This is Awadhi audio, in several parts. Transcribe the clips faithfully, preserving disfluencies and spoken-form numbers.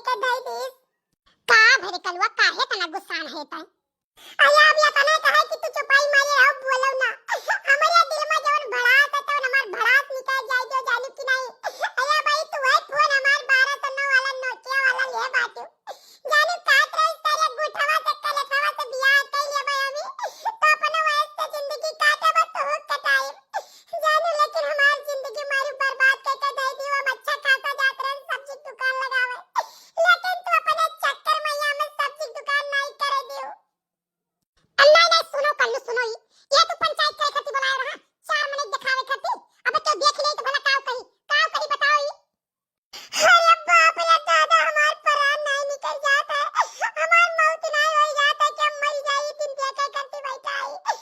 के धई दीस। का भरे कलुआ, काहे तना गुस्सान है तै? अरे अब या तना कहे कि तू चुपाई मारे रहो, बोलो ना। हमरे दिल में जवन भड़ास है, तवन हमार भड़ास निकल जाए दो, जानू कि नहीं? अरे भाई, तू है फोन हमार बारह सौ नौ वाला, Nokia वाला ले बाटू। जानू काट रही तेरे गुठवा से, कलेठवा से बियाह कर लेबे हमी। तो अपने वयस से जिंदगी काटे बस तो हुक कटाई। जानू लेकिन हमार जिंदगी मारू बर्बाद करके दे दी। हम अच्छा खासा जात रहन सब्जी दुकान लगावे, लेकिन तू अपने चक्कर में यहाँ में सब्जी दुकान नहीं करे दियो। अ, नहीं, नहीं, सुनो कल्लू, सुनो, ई, ये तू पंचायत करे खातिर बुलाए रहा, चार मिनट दिखावे खातिर। अबे तो देख ले तो भला काव कही, काव कही बताओ ई। अरे बाप रे दादा, हमार प्राण नहीं निकल जात है, हमार मौत नहीं हो जात है कि हम मर जाई, दिन देखे करती बैठा है।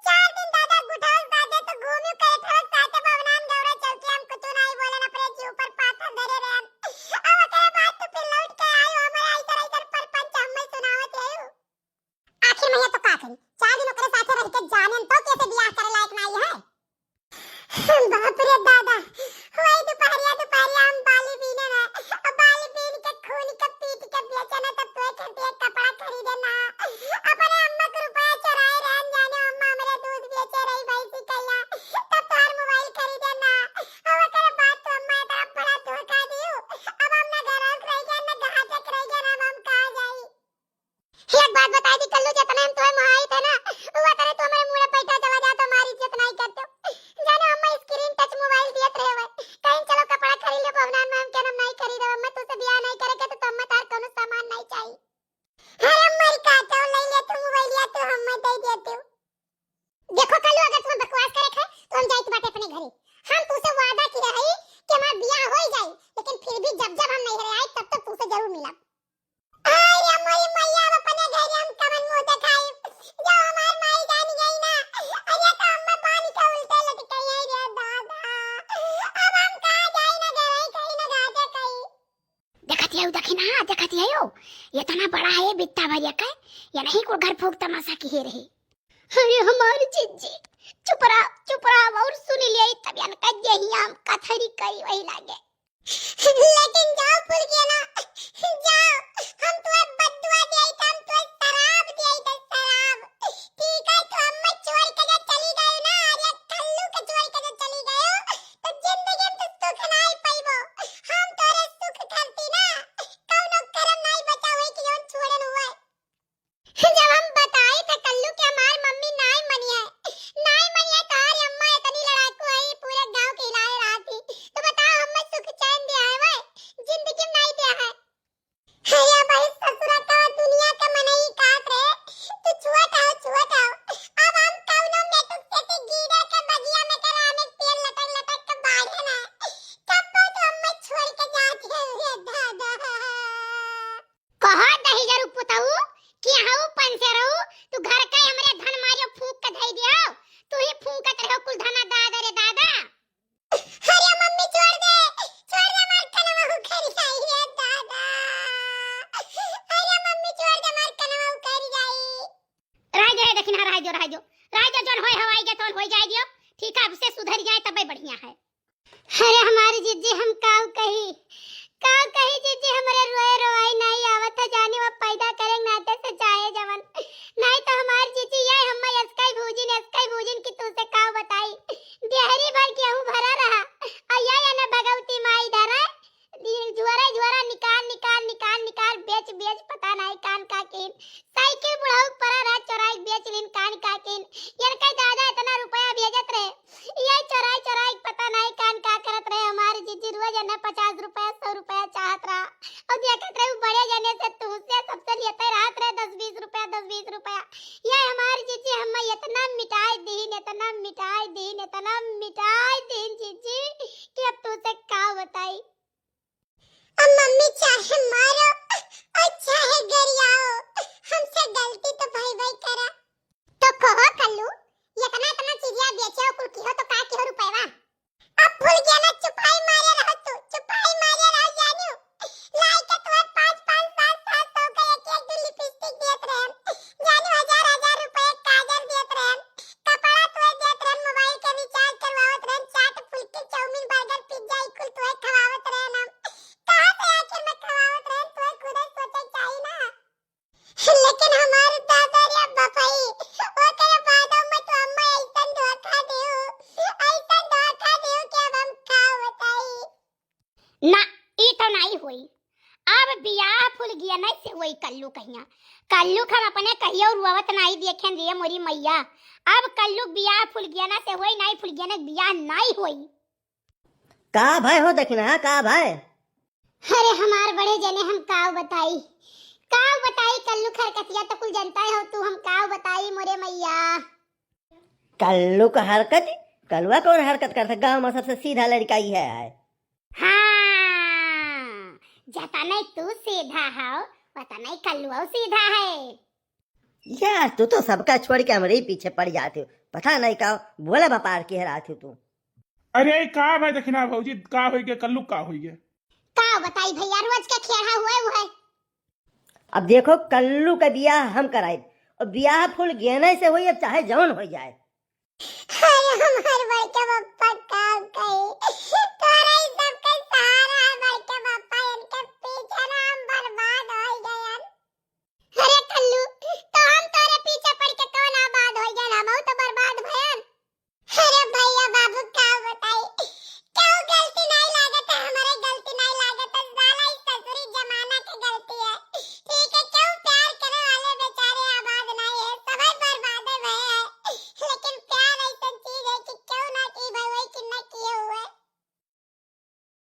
चार दिन दादा गुठास दादे तो घूमी करे ठोस साथे भवनान गौरा चौकी, हम कुछ नहीं बोलन, अपने जीव पर पाथर धरे रहन। अब ओकरे बाद तो फिर लौट के आयो, हमारे ऐसा ऐसा परपंच हमें सुनावत है। आखिर में ये तो का करी, चार दिन ओकरे साथे रह के जानेन तो कैसे बियाह करे लायक नाई है। बाप रे दादा, वही दुपहरिया दुपहरिया हम बाली बीने ना, और बाली बीन के खून के पीट के बेचे ना, तब तो एक एक कपड़ा खरीदे ना, अपने अम्मा के रुपया चुराए रहन जाने, अम्मा हमरे दूध बेचे रही भैंसी कहिया, तब तोहर मोबाइल खरीदे ना, और ओकरे बाद तो अम्मा इतना बड़ा धोखा दियो, अब हम ना घर रह गया ना घाटे रह गया ना, अब हम कहाँ जाई? एक बात बताई दी कल्लू, जितना हम तोहे मोहाई थे ना, वो तने तो हमारे मुंह पे बैठा चला जाता, हमारी इज्जत नहीं करते। जाने हम screen touch mobile दियत रहे हुए, कहीं चलो कपड़ा खरीद ले, बहनान में हम कहना नहीं खरीदो, हम तुझसे ब्याह नहीं करे के तो हम तार कोनो सामान नहीं चाहिए। अरे मर का तो ले ले तू मोबाइल या तो हम दे देते। देखो कल्लू, अगर तुम्हें बकवास करे है तो हम जाइत बाटे अपने घरे। हम तुझसे वादा किया है कि हमार ब्याह हो ही जाए, लेकिन फिर भी जब जब हम नहीं रहे आए तब तब तुझसे जरूर मिलब। अरे मोरी मैया, अब अपने घर हम कवन मुंह देखाई, जो हमार माई जान गई ना। अरे तो अम्मा पानी के उल्टे लटकाई है रे दादा। अब हम कहाँ जाई ना घर है कहीं ना घाटे कहीं। देखत यू देखी ना, देखत यू, इतना बड़ा है बित्ता भरिया के, ये नहीं को घर फूक तमाशा की है रही। अरे हमार जिज्जी, चुप रहा, चुप रहा और सुन लिया, तब यान का यही हम कथरी करी वही लागे। लेकिन जाओ फुलगेना, जाओ, हम तुम्हें बद्दुआ दिया था, हम तुम्हें शराब दिया था, शराब। ठीक है, तो हम मैं छोड़ के जो चली गई ना, अरे कल्लू के छोड़ के जो चली गई, तो जिंदगी में तो सुख नहीं पाइबो। हम तोरे सुख खाती ना, कौनो करम नहीं बचा हुए कि जौन छोड़न हुआ। जब हम बताई त कल्लू के हमार मम्मी नाई मनी है, नाई मनी है, तोहार अम्मा इतनी लड़ाकू है, पूरे गांव के हिलाए रहा थी। तो बताओ, हमें सुख चैन दिया है वह? जिंदगी में नहीं दिया है। अरे भाई ससुरा का दुनिया का मनई काट रे, तू छुअत आओ, छुअत आओ। अब हम कौनो मेटुक से ती गिरे के बगिया में के राने पेड़ लटक लटक के बाढ़े ना। तब तो हमें छोड़ के जाती है रे दादा। कहो दहिजरू पुतऊ कि हऊ पंसेरऊ, तू घर के हमरे धन मारियो फूंक के धई दियो, तू ही फूंकत रहो कुल धना दादा रे दादा। अरे मम्मी छोड़ दे, छोड़ दे, हमार कनवा उखड़ जाई रे दादा। अरे मम्मी छोड़ दे, हमार कनवा उखड़ जाई। रह दे, देखी ना, रह दो, रह दो, रह दो, जौन होए हवाई के तौन होई जाए दियो, ठीक है, अब से सुधर जाए तबे बढ़िया है। अरे हमारी जिज्जी, हम काऊ कही, काऊ कही जिज्जी, हमरे रोए रोवाई नहीं आवत है, जाने वो पैदा करें नाते से चाहे जवन, नहीं तो हमारी जिज्जी ये हम यसकई भूजिन, यसकई भूजिन की तुझसे काऊ बताई, डेहरी भर गेहूं भरा रहा, और ये, ये न भगवती माई धरा, झुअरा, झुअरा निकाल, निकाल, निकाल, निकाल, बेच, बेच, पता नहीं कान का किन। साइकिल बुढ़ऊ परा रहा, चोराई बेच लिन कान का किन। इनका दादा इतना रुपया भेजत रहे, ये चोराई, चोराई पता नहीं कान का करत रहे। हमारी जिज्जी रोज है ना पचास रुपया, सौ रुपया चाहत रहा। और देखत रहे, वो बड़े जने से तुझसे सबसे लेते रहत रहे दस बीस रुपया, दस बीस रुपया। ये हमारी जिज्जी हमें इतना मिटाई दीन, इतना मिटाई दीन, इतना मिटाई दीन जिज्जी कि अब तुझसे का बताई। अब मम्मी चाहे मारो और चाहे गरियाओ, हमसे गलती तो भई भई करा। तो कहो कल्लू, इतना इतना चीजिया बेचे हो कुल किहो तो का किहो रुपयवा? अब फुलगेना चुपाई मारे रहो तू, चुपाई मारे रहो जानू, ना, ई तो नाई होई। अब बियाह फुलगियना से होई कल्लू कहिया। कल्लू हम अपने कहियो रुआवत नाई देखेन रे मोरी मैया। अब कल्लू बियाह फुलगियना से होई नाई, फुलगियना के बियाह नाई होई। का भय हो दखिना, का भय? अरे हमार बड़े जने, हम काव बताई, काव बताई, कल्लू के हरकतिया तो कुल जनता हो तू, हम काव बताई मोरे मैया। कल्लू का हरकत? कलुआ कौन हरकत करता? गाँव में सबसे सीधा लड़का ही है, है। हाँ, जतने तू सीधा हो, वतने कल्लुआ सीधा है। यार, तू तो सबका छोड़ के हमरे ही पीछे पड़ जाती हो। पता नहीं का बोला बपार की हराती हो तू। अरे का भाई दखिना भौजी, का होई गे, कल्लू का होई गे? का बताई भैया, रोज के खेड़ा हुए हुए। अब देखो, कल्लू का बियाह हम कराइब, और बियाह फुलगियना से होई, अब चाहे जौन हो जाए।